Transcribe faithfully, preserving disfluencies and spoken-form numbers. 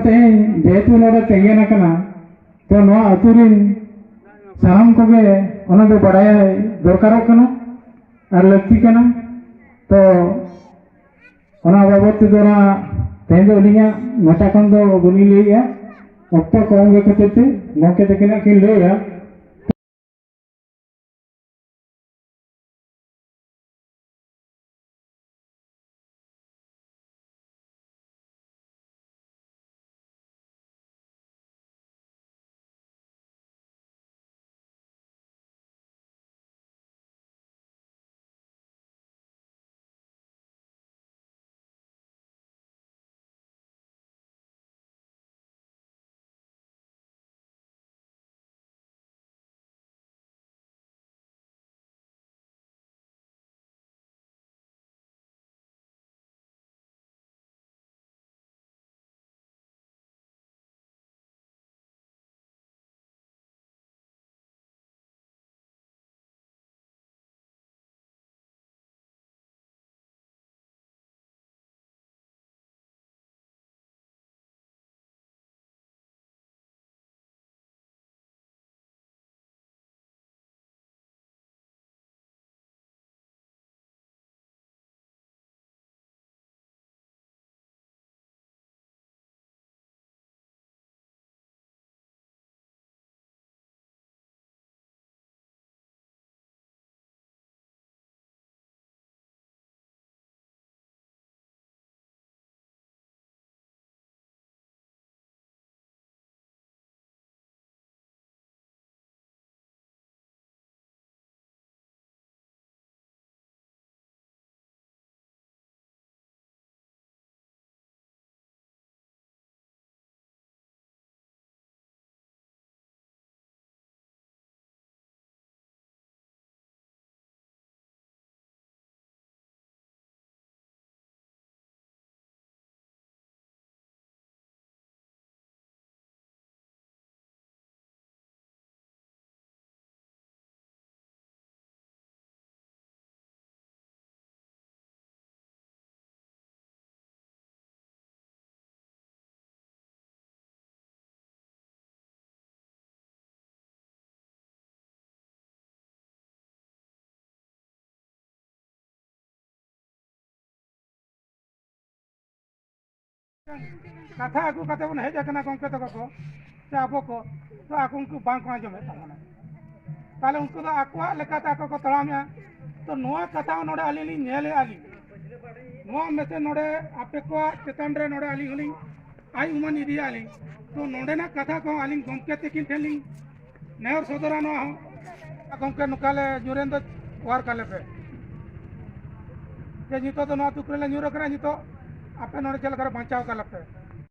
ᱛᱮᱦᱮᱧ ᱡᱮᱦᱮᱛᱩ ᱱᱚᱰᱮ ᱛᱮᱸᱜᱮᱱ ᱟᱠᱟᱱᱟ, ᱛᱚ ᱱᱚᱣᱟ ᱟᱹᱛᱩ ᱨᱤᱱ ᱥᱟᱱᱟᱢ ᱠᱚᱜᱮ ᱚᱱᱟ ᱫᱚ ᱵᱟᱰᱟᱭ ᱫᱚᱨᱠᱟᱨᱚᱜ ᱠᱟᱱᱟ ᱟᱨ ᱞᱟᱹᱠᱛᱤ ᱠᱟᱱᱟ᱾ ᱛᱚ ᱚᱱᱟ ᱵᱟᱵᱚᱫ ᱛᱮᱫᱚ ᱱᱟᱜ ᱛᱮᱦᱮᱧ ᱫᱚ ᱟᱹᱞᱤᱧᱟᱜ ᱢᱚᱪᱟ ᱠᱷᱚᱱ ᱫᱚ ᱵᱟᱹᱞᱤᱧ ᱞᱟᱹᱭᱮᱜᱼᱟ, ᱚᱠᱛᱚ ᱠᱚᱢ ᱜᱮ ᱠᱷᱟᱹᱛᱤᱨ ᱛᱮ ᱜᱚᱢᱠᱮ ᱛᱟᱹᱠᱤᱱᱟᱜ ᱠᱤᱱ ᱞᱟᱹᱭᱟ᱾ ᱠᱟᱛᱷᱟ ᱟᱹᱜᱩ ᱠᱟᱛᱮ ᱵᱚᱱ ᱦᱮᱡ ᱟᱠᱟᱱᱟ ᱜᱚᱢᱠᱮ ᱛᱟᱠᱚ ᱠᱚ, ᱥᱮ ᱟᱵᱚ ᱠᱚ, ᱛᱚ ᱟᱠᱚ ᱩᱱᱠᱩ ᱵᱟᱝ ᱠᱚ ᱟᱸᱡᱚᱢᱮᱫ ᱛᱟᱵᱚᱱᱟ᱾ ᱛᱟᱦᱞᱮ ᱩᱱᱠᱩ ᱫᱚ ᱟᱠᱚᱣᱟᱜ ᱞᱮᱠᱟᱛᱮ ᱟᱠᱚ ᱠᱚ ᱛᱟᱲᱟᱢᱮᱜᱼᱟ᱾ ᱛᱚ ᱱᱚᱣᱟ ᱠᱟᱛᱷᱟ ᱦᱚᱸ ᱱᱚᱰᱮ ᱟᱹᱞᱤᱧ ᱞᱤᱧ ᱧᱮᱞᱮᱜᱼᱟ ᱞᱤᱧ, ᱱᱚᱣᱟ ᱢᱮᱥᱮ ᱱᱚᱰᱮ ᱟᱯᱮ ᱠᱚᱣᱟᱜ ᱪᱮᱛᱟᱱ ᱨᱮ ᱱᱚᱰᱮ ᱟᱹᱞᱤᱧ ᱦᱚᱸᱞᱤᱧ ᱟᱭ ᱩᱢᱟᱹᱱ ᱤᱫᱤᱭᱟ ᱞᱤᱧ᱾ ᱛᱚ ᱱᱚᱰᱮᱱᱟᱜ ᱠᱟᱛᱷᱟ ᱠᱚ ᱟᱹᱞᱤᱧ ᱜᱚᱢᱠᱮ ᱛᱤᱠᱤᱱ ᱴᱷᱮᱱ ᱞᱤᱧ ᱱᱮᱦᱚᱨ ᱥᱚᱫᱚᱨᱟ ᱱᱚᱣᱟ ᱦᱚᱸ, ᱜᱚᱢᱠᱮ ᱱᱚᱝᱠᱟ ᱞᱮ ᱧᱩᱨᱮᱱ ᱫᱚ ᱚᱣᱟᱨ ᱠᱟᱞᱮ ᱯᱮ, ᱡᱮ ᱱᱤᱛᱚᱜ ᱫᱚ ᱱᱚᱣᱟ ᱫᱩᱠ ᱨᱮᱞᱮ ᱧᱩᱨ ᱟᱠᱟᱱᱟ, ᱱᱤᱛᱚᱜ ᱟᱯᱮ ᱱᱚᱰᱮ ᱪᱮᱫ ᱞᱮᱠᱟ ᱨᱮ ᱵᱟᱧᱪᱟᱣ ᱠᱟᱞᱮ ᱯᱮ᱾